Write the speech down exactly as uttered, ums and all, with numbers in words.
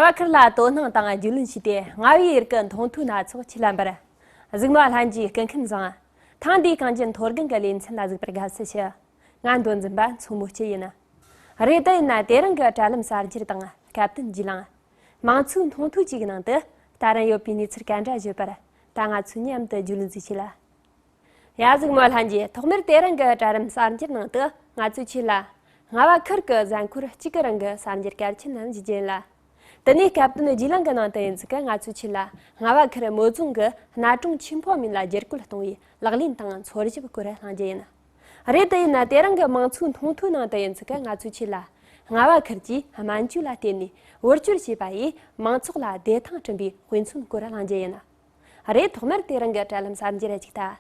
བ་ཁུར་ལ་དོ་སྣང་དང་རྒྱུས་ལོན་བྱས་ཏེ། རྔ་བའི་ཡུལ་གྱི་མཐོང་ཐོས་སྣ་ཚོགས་ཁྱེར་ལ་འབར། གཟིགས་མོ་ལྷན་རྒྱས་སྐུ་ཁམས་བཟང་། ཐེངས་འདིའི་གངས་ཅན་མཐོ་སྒང་གི་ལེ་ཚན་ལ་གཟིགས་པར་དགའ་བསུ་ཞུ། ང་མདོ་འཛིན་པ་མཚོ་མོ་སྐྱིད་ཡིན། རེད། དེ་ཡིན་ན་དེ་རིང་གི་དྲ་ལམ་གསར་འགྱུར་དང་སྐབས་བསྟུན་རྒྱུས་ལོན། མང་གཙོའི་མཐོང་ཐོས་བཅས་ཀྱི་ནང་དུ་ད་རུང་ཡོད་པའི་གནས་ཚུལ་ག་འདྲ་ཡོད་པར། ད་ང་ཚོས་མཉམ་དུ་རྒྱུས་ལོན་བྱེད་ལ། ཡ། གཟིགས་མོ་ལྷན་རྒྱས། ཐོག་མར་དེ་རིང་གི་དྲ་ལམ་གསར་འགྱུར་ནང་དུ་ང་ཚོས་ཁྱེད་ལ་རྔ་བ་ཁུལ་གྱི་གཟའ་འཁོར་གཅིག་གི་རིང་གི་གསར་འགྱུར་གལ་ཆེན་རྣམས་ཞུ་རྒྱུ་ཡིན་ལ། དེ་ནས་སྐབས་བསྟུན་རྒྱུས་ལོན་གྱི་ནང་དུ་ཡིན་ཚུལ་གྱིས་ང་ཚོས་ཁྱེད་ལ་རྔ་བ་ཁུལ་མོ་རྫོང་གི་གནའ་གྲོང་ཆོས་འཕོ་སྨན་བླ་བསྒྱུར་བཀོད་གཏོང་བའི་ལག་ལེན་དང་འཚོལ་ཞིབ་སྐོར་གླེང་རྒྱུ་ཡིན། རེད། དེ་ཡིན་ན་དེ་རིང་གི་མང་གཙོའི་མཐོང་ཐོས་ནང་དུ་ཡིན་ཚུལ་གྱིས་ང་ཚོས་ཁྱེད་ལ་རྔ་བ་ཁུལ་གྱིས་སྨན་བཅོས་ལ་བརྟེན་ནས་བེད་སྤྱོད་བྱས་པ་ཡིས་མང་ཚོགས་ལ་བདེ་ཐང་བསྐྲུན་པའི་དཔེ་མཚོན་སྐོར་གླེང་རྒྱུ་ཡིན། རེད། ཐོག་མར་དེ་རིང་གི་དྲ་ལམ་གསར་འགྱུར་ཅིག་ལྟ།